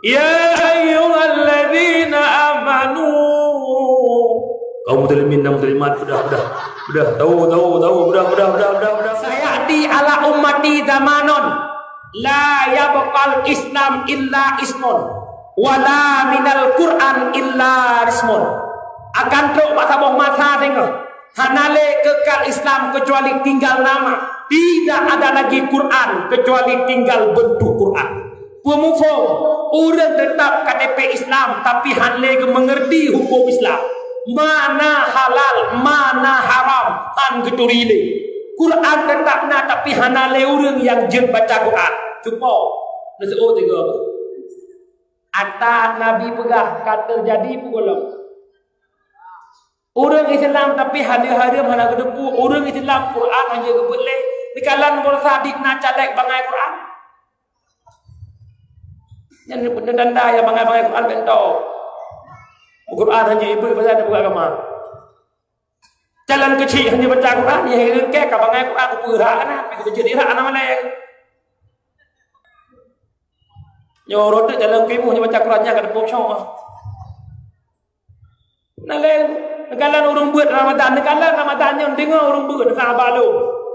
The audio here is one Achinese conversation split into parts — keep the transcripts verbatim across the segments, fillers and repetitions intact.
Ya ayyuhalladzina amanu. Kaum muslimin dan muslimat, udah, udah. Udah, tahu, tahu, tahu, udah, udah, udah, udah, udah. Sayati ala ummati zamanun la yabqal Islam illa ismun, wala minal Qur'an illa rismun. Akan trok bak saboh masa singoh, hana lé kekal Islam kecuali tinggal nama. Tidak ada lagi Quran kecuali tinggal bentuk Quran. Peumuphom, ureuëng teutap K T P Islam tapi han lé geumeungerti huköm Islam. Mana halal, mana haram, han geuturi lé. Quran teutap na tapi hana lé ureuëng nyang jeuet baca Quran. Cupo, neuseuôt tiga. Ata Nabi peugah ka teujadi peue gohlom. Ureuëng Islam tapi hana hareuem hana geuteupeue, ureuëng Islam Quran hana geubeuet lé. Dikalan beurasa dit na caleg bangai Quran. Nyan beuna tanda nyang bangai-bangai Quran bentong. Quran hana ibeuet pasal dia buka agama. Jalan keuchik hana baca Quran, ya ke ka bangai Quran, kupeurah kana, tapi kuteujeuet irak anak malai. Nyoe rot jalan kimuh hana baca Quran, nyan ka deupok syok. Naleng, neukalon ureuëng beuet Ramadan, neukalon Ramadan nyoe deungoe ureuëng beuet, neukalon balom.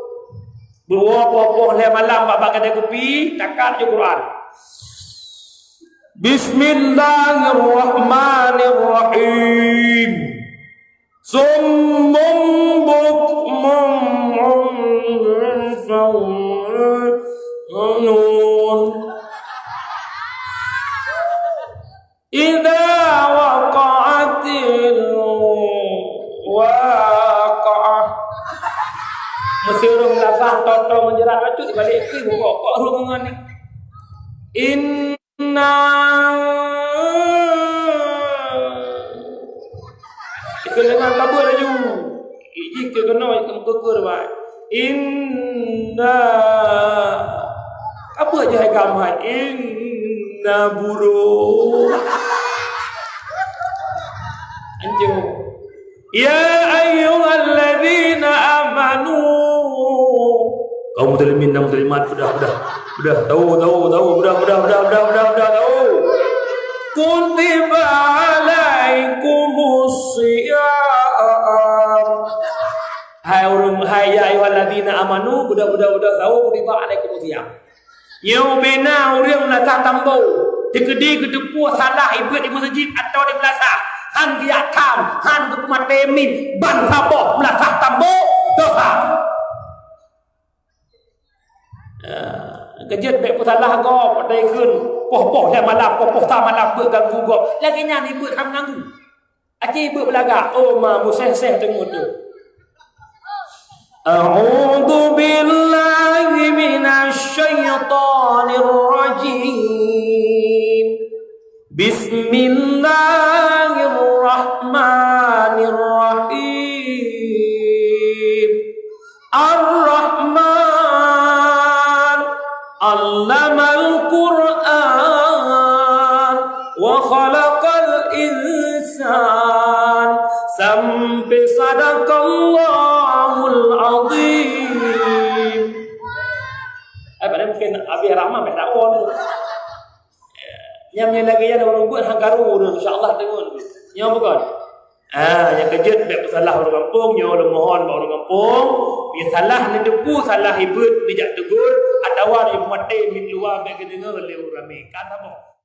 Beuwoe poh-poh lhée malam bak, bak keudée kupi, takat ju Quran. Bismillahirrahmanirrahim. Summum bukmun umyun fahum la yarji'un. Idza waqa'atil waqi'ah. Meuseuruh lasah toto meunjerat bacut dibalik keu bukok kok ruh ngon ni. Inna. Ikeu lengan kabeuet laju. Iji keu keunoe ikeu meukeukeu bai. Inna. Apa je hai gamai? Inna buruk. Anjing. Ya ayyuhalladzina amanu. Kaum muslimin dan muslimat, udah, udah. Udah, tahu, tahu, tahu, udah, udah, udah, tahu. Kutiba alaikumus siyam. Hai ureuëng, hai ya ayyuhalladzina amanu, budak-budak, budak tahu, kutiba alaikumus siyam. Nyoe bina ureuëng meulasah tambo, teukeudi geuteupeue salah ibeuet di meuseujid atawa di meulasah, han geujak tham, han geupeumaté miet, ban saboh meulasah tambo, dosa. Ah, keujeuet bék peusalah gob, padahai kheun poh-poh lhée malam, poh-poh sa malam beuet ganggu gob. Lagée nyan ibeuet han ganggu. Aci beuet beulagak, oh ma museh-seh teungeut tu. A'udzu billahi minasy syaithanir rajim. Bismillahirrahmanirrahim. Ar-Rahman, 'allamal Qur'an, wa khalaqal insan, sampai sadaqallahul azim. Eh, padahai mungkin Abi Rahman pih tahu. Nyang meunyoe lagée nyan ureuëng beuet han karu ureuëng, insya Allah deungon. Nyoe bukon? Ah, nyang keujeuet bék peusalah ureuëng gampông, nyoe lôn mohon bak ureuëng gampông, nyang salah neuteupeue salah ibeuet neujak teugor, atawa nyang maté miet luwa bék geudeungoe lé ureuëng ramé. Ka saboh.